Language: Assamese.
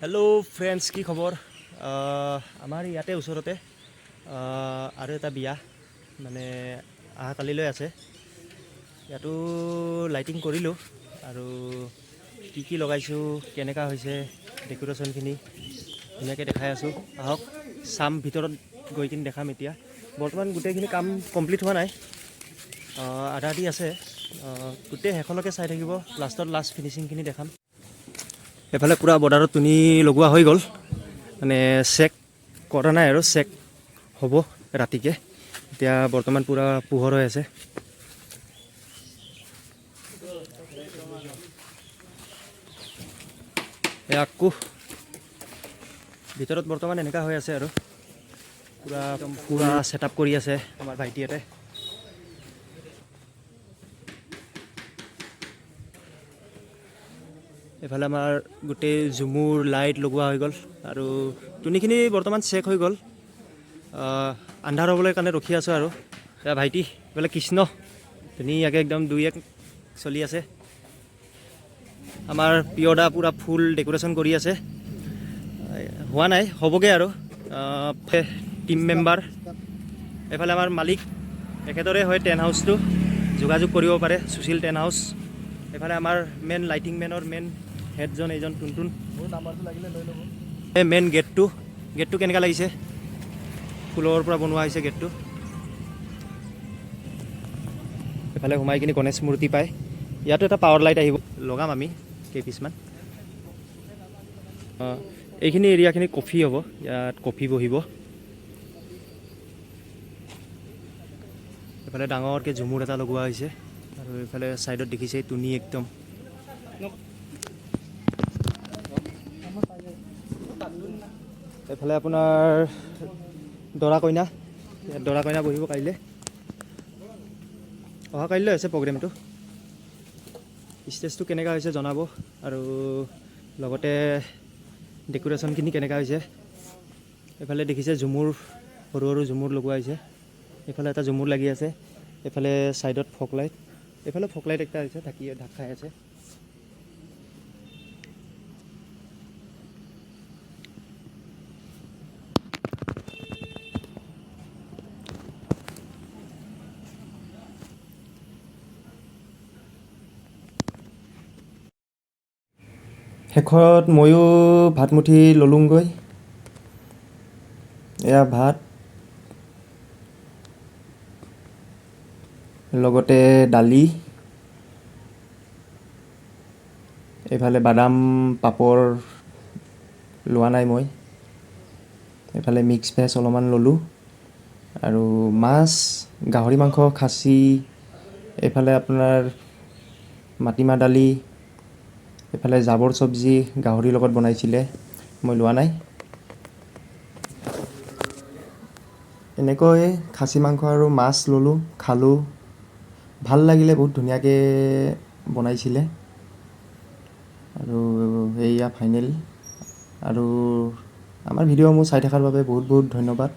হেল্ল' ফ্ৰেণ্ডছ, কি খবৰ? আমাৰ ইয়াতে ওচৰতে আৰু এটা বিয়া মানে অহাকালিলৈ আছে। ইয়াতো লাইটিং কৰিলোঁ আৰু কি কি লগাইছোঁ, কেনেকুৱা হৈছে ডেক'ৰেশ্যনখিনি ধুনীয়াকৈ দেখাই আছোঁ। আহক চাম, ভিতৰত গৈ কিনি দেখাম। এতিয়া বৰ্তমান গোটেইখিনি কাম কমপ্লিট হোৱা নাই, আধা আধি আছে। গোটেই শেষলৈকে চাই থাকিব, লাষ্টত লাষ্ট ফিনিচিংখিনি দেখাম। এইফালে পূৰা বৰ্ডাৰত তুনি লগোৱা হৈ গ'ল, মানে চেক কৰা নাই আৰু চেক হ'ব ৰাতিকে। এতিয়া বৰ্তমান পূৰা পোহৰ হৈ আছে। এয়া আকৌ ভিতৰত বৰ্তমান এনেকুৱা হৈ আছে আৰু পূৰা একদম পূৰা ছেট আপ কৰি আছে আমাৰ ভাইটিহঁতে। এইফালে আমাৰ গোটেই ঝুমুৰ লাইট লগোৱা হৈ গ'ল আৰু তুনিখিনি বৰ্তমান চেক হৈ গ'ল। আন্ধাৰ হ'বলৈ কাৰণে ৰখি আছোঁ। আৰু এয়া ভাইটি, এইফালে কৃষ্ণ, ধুনীয়াকৈ একদম দুই এক চলি আছে। আমাৰ প্ৰিয়দা পূৰা ফুল ডেক'ৰেশ্যন কৰি আছে। হোৱা নাই, হ'বগৈ আৰু। টিম মেম্বাৰ, এইফালে আমাৰ মালিক এখেতৰে হয় টেণ্ট হাউচটো, যোগাযোগ কৰিব পাৰে, সুশীল টেণ্ট হাউচ। এইফালে আমাৰ মেইন লাইটিং মেনৰ মেইন হেডজন এইজন টুনটুন। মোৰ নাম্বাৰটো লাগিলে লৈ ল'ব। এই মেইন গেটটো, গেটটো কেনেকুৱা লাগিছে? ফুলৰ পৰা বনোৱা হৈছে গেটটো। এইফালে সোমাই কিনি গণেশ মূৰ্তি পায়। ইয়াতো এটা পাৱাৰ লাইট আহিব, লগাম আমি কেইপিচমান। এইখিনি এৰিয়াখিনি কফি হ'ব, ইয়াত কফি বহিব। এইফালে ডাঙৰকৈ ঝুমুৰ এটা লগোৱা হৈছে আৰু এইফালে ছাইডত দেখিছে টুনি একদম। এইফালে আপোনাৰ দৰা কইনা, ইয়াত দৰা কইনা বহিব কাইলৈ। অহা কাইলৈ আছে প্ৰগ্ৰেমটো। ষ্টেজটো কেনেকুৱা হৈছে জনাব আৰু লগতে ডেক'ৰেশ্যনখিনি কেনেকুৱা হৈছে। এইফালে দেখিছে ঝুমুৰ, সৰু সৰু ঝুমুৰ লগোৱা হৈছে। এইফালে এটা ঝুমুৰ লাগি আছে, এইফালে ছাইডত ফগ লাইট, এইফালে ফগ লাইট একটা হৈছে, ঢাকি ঢাক খাই আছে। শেষত ময়ো ভাতমুঠি ল'লোঁগৈ। এয়া ভাত, লগতে দালি, এইফালে বাদাম পাপৰ লোৱা নাই মই। এইফালে মিক্স ভেজ অলপমান ল'লোঁ আৰু মাছ, গাহৰি মাংস, খাচী, এইফালে আপোনাৰ মাটিমাহ দালি, এইফালে জাবৰ চব্জি গাহৰিৰ লগত বনাইছিলে, মই লোৱা নাই। এনেকৈ খাচী মাংস আৰু মাছ ল'লোঁ, খালোঁ, ভাল লাগিলে, বহুত ধুনীয়াকৈ বনাইছিলে। আৰু এইয়া ফাইনেল। আৰু আমাৰ ভিডিঅ'সমূহ চাই থকাৰ বাবে বহুত বহুত ধন্যবাদ।